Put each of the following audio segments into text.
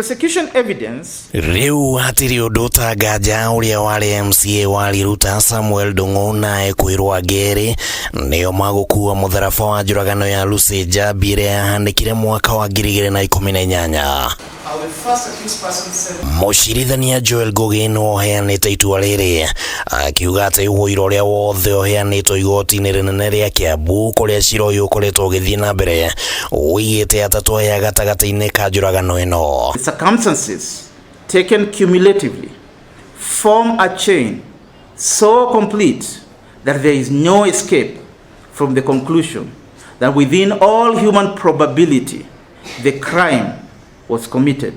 Prosecution evidence Rĩu hatirĩ ũndũ ũtanganja ũrĩa warĩ MCA wa Riruta Samuel Ndung'u na ekwĩrwo angĩ erĩ nĩo magũkua mũtharaba wa njũragano ya Lucy Njambi ĩrĩa yahanĩkire mwaka wa 2018. The first accused person said Mũcirithania Joel Ngugi nĩwe ũheanĩte itua rĩrĩ akiuga atĩ ũira ũrĩa wothe ũheanĩtwo igoti-inĩ rĩnene rĩa Kiambu kũrĩa cira ũyũ ũkoretwo ũgĩthiĩ na mbere ũigĩte atatũ aya gatagatĩ-inĩ ka njũragano ĩno. The circumstances taken cumulatively form a chain so complete that there is no escape from the conclusion that within all human probability the crime was committed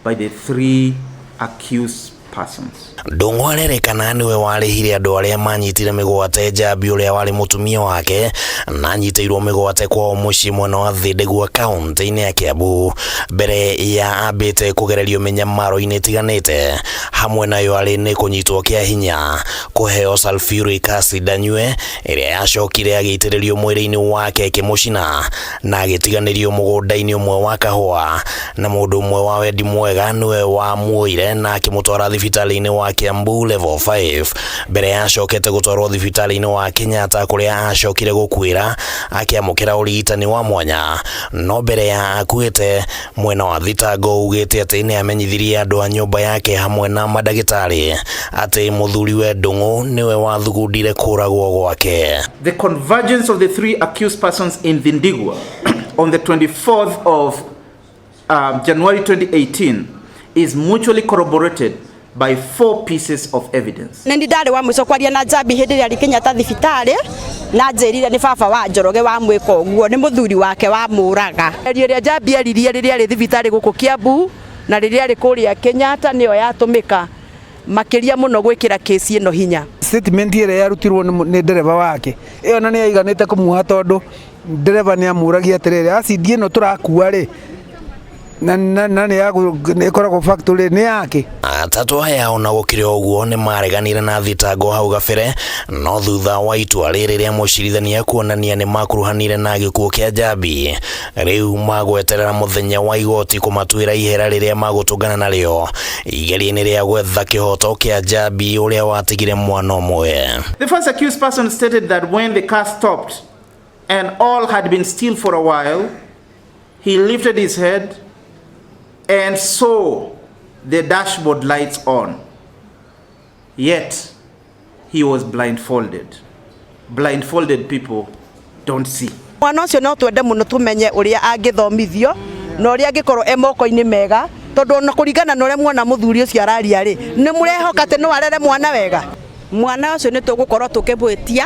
by the three accused persons. Ndung'u arerekana nĩwe warĩhire andũ arĩa manyitire mĩgwate Njambi ũrĩa warĩ mũtumia wake na anyitĩirwo mĩgwate kwao mũciĩ mwena wa Thindigua kaũntĩ-inĩ ya Kiambu mbere ya ambĩte kũgererio mĩnyamaro-inĩ ĩtiganĩte hamwe nayo arĩ nĩ kũnyitwo kĩa hinya, kũheo sulfuric acid anyue ĩrĩa yacokire agĩitĩrĩrio mwĩrĩ-inĩ wake ĩkĩmũcina na agĩtiganĩrio mũgũnda-inĩ ũmwe wa kahũa na mũndũ ũmwe wa wendi mwega nĩwe wamuoire na akĩmũtwara thibitarĩ-inĩ wa Kiambu Level 5 mbere ya acokete gũtwarwo thibitarĩ-inĩ wa Kenyatta kũrĩa acokire gũkuĩra akĩamũkĩra ũrigitani wa mwanya. No mbere ya akuĩte, mwena wa thitango ugĩte atĩ nĩ amenyithirie andũ a nyũmba yake hamwe na mandagĩtarĩ atĩ mũthuriwe Ndung'u nĩwe wathugundire kũragwo gwake. The convergence of the three accused persons in Thindigua on the 24th of January 2018 is mutually corroborated by four pieces of evidence. Nĩ ndarĩ wa mũico kwaria na Njambi hĩndĩ ĩrĩa arĩ Kenyatta thibitarĩ, na njĩrire nĩ baba wa Njoroge wamwĩka ũguo, nĩ mũthuri wake wamũraga. Mĩario ĩrĩa Njambi aririe rĩrĩa arĩ thibitarĩ gũkũ Kiambu na rĩrĩa arĩ kũrĩa Kenyatta nĩyo yatũmĩka makĩria mũno gwĩkĩra kĩci ĩno hinya. Statement ĩrĩa yarutirwo nĩ ndereba wake ĩyo na nĩ yaiganĩte kũmuoha, tondũ ndereba nĩ amũragia atĩrĩrĩ, acid ĩno tũrakua rĩ na nĩ ĩkoragwo factory nĩ yake. Atatũ aya ona gũkĩrĩ ũguo nĩ mareganire na thitango hau gabere, no thutha wa itua rĩrĩ rĩa mũcirithania kuonania nĩ makuruhanire na gĩkuũ kĩa Njambi, rĩu magweterera mũthenya wa igoti kũmatuĩra ihera rĩrĩa magũtũngana narĩo igeria-inĩ rĩa gwetha kĩhoto kĩa Njambi ũrĩa watigire mwana ũmwe. The first accused person stated that when the car stopped and all had been still for a while, he lifted his head and saw the dashboard lights on. Yet he was blindfolded. Blindfolded people don't see. Mwana ũcio no twende mũno tũmenye ũrĩa angĩthomithio na ũrĩa angĩkorwo e moko-inĩ mega, tondũ ona kũringana na ũrĩa mwana mũthuri ũcio araria rĩ, nĩ mũrehoka atĩ no arere mwana wega. Mwana ũcio nĩ tũgũkorwo tũkĩmwĩtia,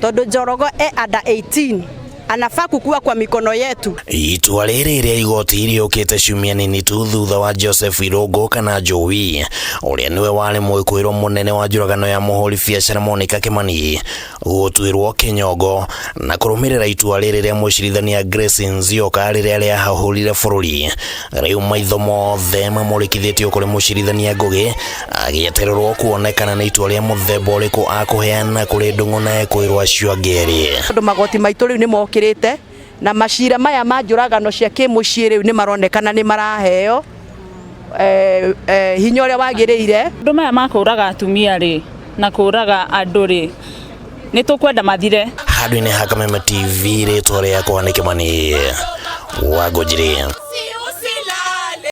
tondũ Njorogo e under 18, anafaa kukua kwa mikono yetu. Itua rĩrĩ rĩa igoti rĩũkĩte ciumia nini tu thutha wa Joseph Irũngũ kana Jowi ũrĩa nĩwe warĩ mwĩkũĩrwo mũnene wa njũragano ya mũhũri biacara Monica Kimani gũtuĩrwo kĩnyongo na kũrũmĩrĩra itua rĩrĩ rĩa mũcirithania Grace Nzioka rĩrĩa rĩahahũrire bũrũri. Rĩu maitho mothe mamũrĩkithĩtio kũrĩ mũcirithania Ngugi agĩetererwo kuonekana nĩ itua rĩa mũthemba ũrĩkũ akũheana kũrĩ Ndung'u na ekwĩrwo acio angĩ erĩ. Tondũ magoti maitũ rĩu nĩ mokĩrĩte na macira maya ma njũragano cia kĩmũciĩ rĩu nĩ maronekana nĩ maraheo hinya ũrĩa wagĩrĩire. Andũ maya ma kũraga atumia rĩ na kũraga andũ rĩ, nĩ tũkwenda mathire. Handũ-inĩ ha Kameme TV, rĩtwa rĩakwa nĩ Kĩmani wa Ngũnjiri.